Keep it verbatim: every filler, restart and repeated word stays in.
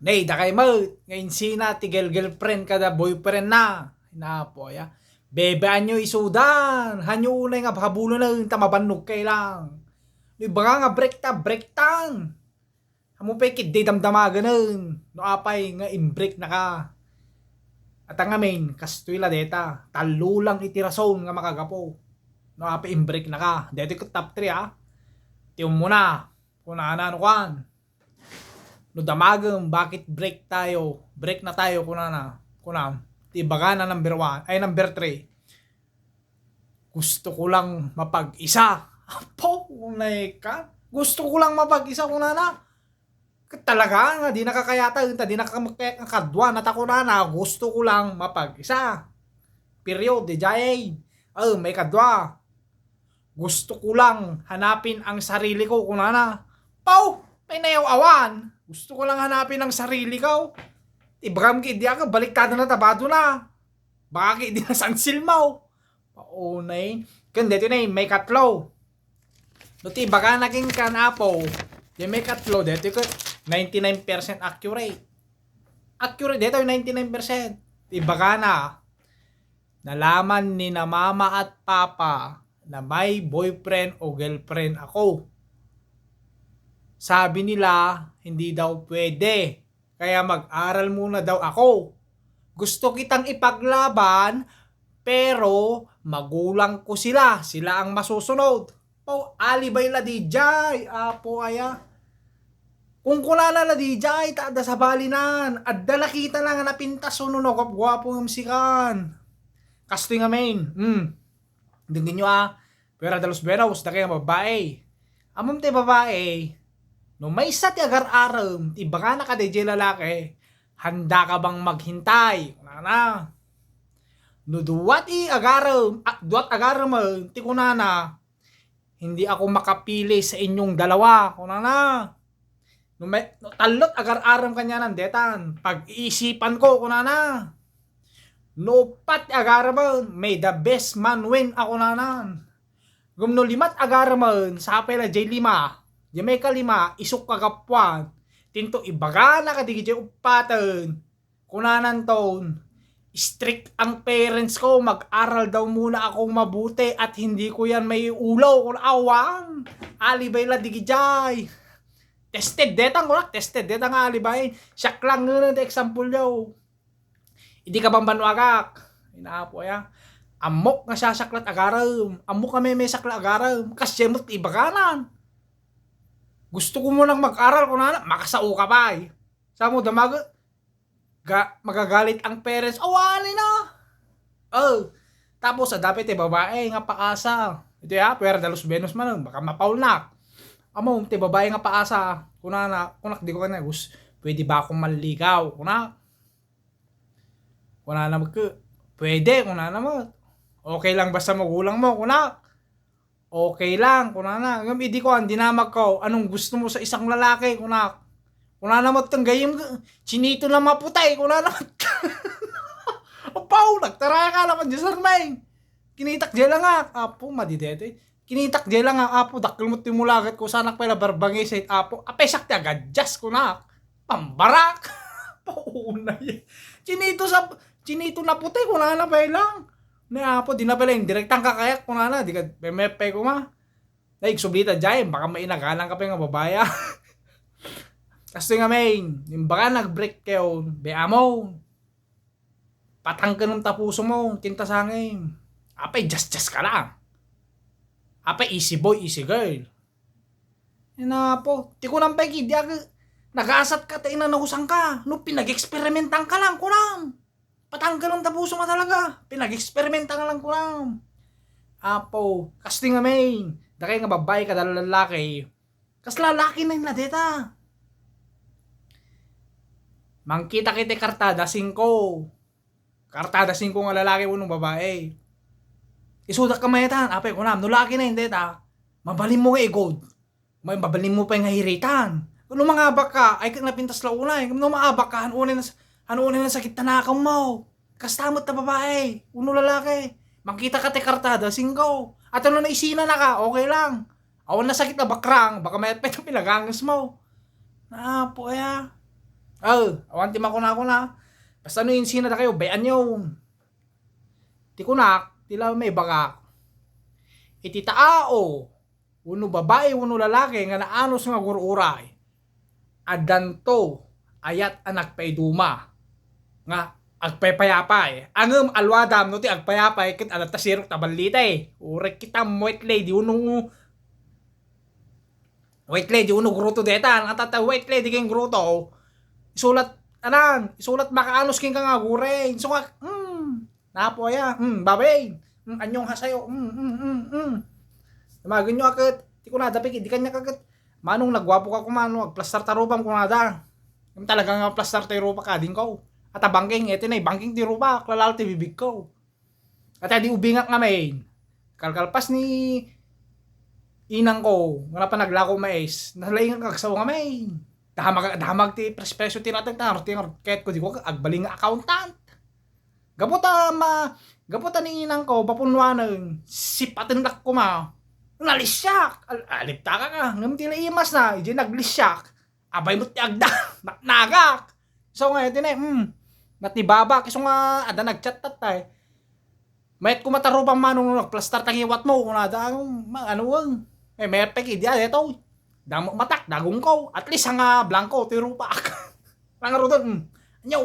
Nay, dakay met nga insina ti girlfriend kada boyfriend na. Inapo, ya. Bebeanyo isudan. Hanyo unay nga habhabulonen ta mabannog kay lang. No ibaga nga break ta, break tan. Ammo pay ketdi damdamagen no apay nga in-break naka. At ang amin, kastoy la deta. Tallo lang iti rason nga makagapu. No apay in-break naka. Deta ket top three, ah. Ti umuna, kunana no kuan. No damagem, bakit break tayo? Break na tayo, kunana. Kunam, ti ibagana number one, ay number three. Gusto ko lang mapag-isa. Apo, unay ka. Gusto ko lang mapag-isa, kunana. Ket talaga nga di nakakayata, unta di nakamakayat nga kadua, nata kunana, gusto ko lang mapag-isa. Period, di jay. Oh, may kadua. Gusto ko lang hanapin ang sarili ko, kunana. Pau, pinayaw awan. Gusto ko lang hanapin ang sarili ko. Ibagam ki, di ako, baliktado na tabado na. Baka ki, di na sansilmaw. Paunay. Ken dito na, may katlo. No, ti ibagana ken kan apo, di may katlo, dito ko ninety-nine percent accurate. Accurate, dito ninety-nine percent. Ibagana, nalaman ni na mama at papa na may boyfriend o girlfriend ako. Sabi nila, hindi daw pwede. Kaya mag-aral muna daw ako. Gusto kitang ipaglaban, pero magulang ko sila. Sila ang masusunod. Pau, alibay la dijay. Apo aya. Kung kunana la dijay, ta adda sabalinan. Adda nakita na nga napintas, no, no, guap-guapo nga musikan. Kastoy nga main. Hmm. Denggenyo, ah. Fuera de los buenos, dakay nga babae. Ammom ti babae, no maysa ti agar-arem, ti ibagana kadaydiay lalaki, handa ka bang maghintay? Kunana. No dua ti agarem, ah, duat agaremen, ti kunana, hindi ako makapili sa inyong dalawa, kunana. No may, no tallo't agar-arem kanianan, detan, pag-iisipan ko, kunana. No upat ti agaremen, may the best man win, a kunanan. Ngem no limat agaremen, sapay la jay lima. Jay may kalima, isuk kagapuan. Tinto ibagana kadagiti uppaten. Kunanan ton, strict ang parents ko, mag-aral daw muna akong mabuti at hindi ko yan maiulaw. Kun awan, alibay la digijay. Tested detang kunak, tested detang alibay. Siak lang nga ti example yo. Idi ka bambanwagak. Inapo ya. Ammok nga sasaklat agarem. Ammok nga memesak la agarem. Kasya met ibaganan. Gusto ko munang mag-aral, kunana, makasao ka pay. Samo, damag-, ga-, magagalit ang parents. Awani na. Oh. Tapos, adda pay ti babae nga paasa. Ito ya, puwera da los buenos man, baka mapaulnak. Amo, ti babae nga paasa, kunana, kunak di ko kanya, gus, pwede ba akong manligaw? Kunak. Kunana mo, pwede, kunana mo. Okay lang basta magulang mo, kunak. Okay lang, kunana. Ngem idi kuan, dinamag ko, "Anong gusto mo sa isang lalaki?" kunak. Kunana met ti gayyem, "Chinito na maputi," kunana met. Apaw, nagtaraya ka naman, Diyos armay. Kinitak jay langak. Apo, madi detoy. Kinitak jay langak, apo, dakkel met ti mulagat ko, sanak pay la barbangisit, apo. Apay siak ti agadjust, kunak. Pambarak! Paunay. Chinito sa, chinito na puti, kunana pay lang. Ni apo, di na pala indirekta ang kakayak, kunana, di ka, pemepay ko ma. Ay, igsublita jay, baka mainaganan ka pa nga babaya. Kastoy nga, main, yung baka nag-break kayo, be amo. Patangkenem ta puso mo, kinta sangem. Apay, just, just ka lang. Apay, easy boy, easy girl. Inapo, ti kunam pay ki, di ag-, nagasat ka, ta inanausang ka. No, pinag-eksperimentan ka lang, kunam. Patanggal ang tapuso nga talaga. Pinag-eksperimentan ka lang, kunam. Apo, kastoy nga, main, dakay nga babae kada lalaki. Kas lalaki na yung ladeta. Mangkita kita kartada, singko. Kartada, singko nga lalaki wenno babae. Isuda ka mayatan, apay kunam, no laki na yung deta, mabalin mo nga igod. May mabalin mo pa nga hiritan. No mangabak ka, ay ka napintas la unay. No maabak ka, han unay na, han unay na sakit tanakan mo. Kasta met ta babae, uno lalaki. Makita ka ti kartada, singko. At ano na isina na ka, okay lang. Awan na sakit na bakrang, baka may peta pinagangas mo. Napo ya. Oh, awan ti makunakuna. Basta no insina dakayo, bay-anyo. Ti kunak, ti la maibagak. Iti tao, wenno babai, wenno lalaki nga naanus nga agur-uray, addanto ayat a nagpaiduma nga agpaypayapay. Ngem alwadam no ti agpayapay ket adda ta sirok ta ballite. Uray kita white lady wenno white lady wenno gruto deta. Ata ta white lady ken gruto, isulat, anan, isulat makaanus kenka nga aguren. So nga, hmm, napo aya, hmm, babaen, hmm, anyong hasayo, hmm, hmm, hmm, hmm. Damagenyo a ket, ti kunada, pigi, di kaniak a ket, manong nagguapoka koma no agplastar ta rupam, kunada. Ngem talaga nga agplastar ta rupaka, adingko. Ata bangking, iti na, bangking ti rupak, lalal ti bibigko. Ata di ubingak ngamin. Kalkalpas ni inangko, nga napanaglako mais, nalaingak nga agsaw ngamin. Damag, damag ti prespresyo ti nateng, ti ngarud, ket ko di ko agbalin nga accountant. Gapu ta ma-, gapu ta ni inangko, bapunwanen, sipatendak koma. Nalisyak! Al-, alibtaka ka, ngem ti la imas na, iti naglisyak. Abay met ti agda, natnagak. So nga, iti na, hmm, natibabak, isu nga, adda nagchat tattay. Mayat koma ta rupam manong no nagplastar ta ngiwat mo, kunada, ano, ma-, ano, ang, eh, mayat pa ki, di, ah, ito. Damo matak, dagungko. At least, nga, blanco, ti rupak. Nangarudon, hmm. Anyaw.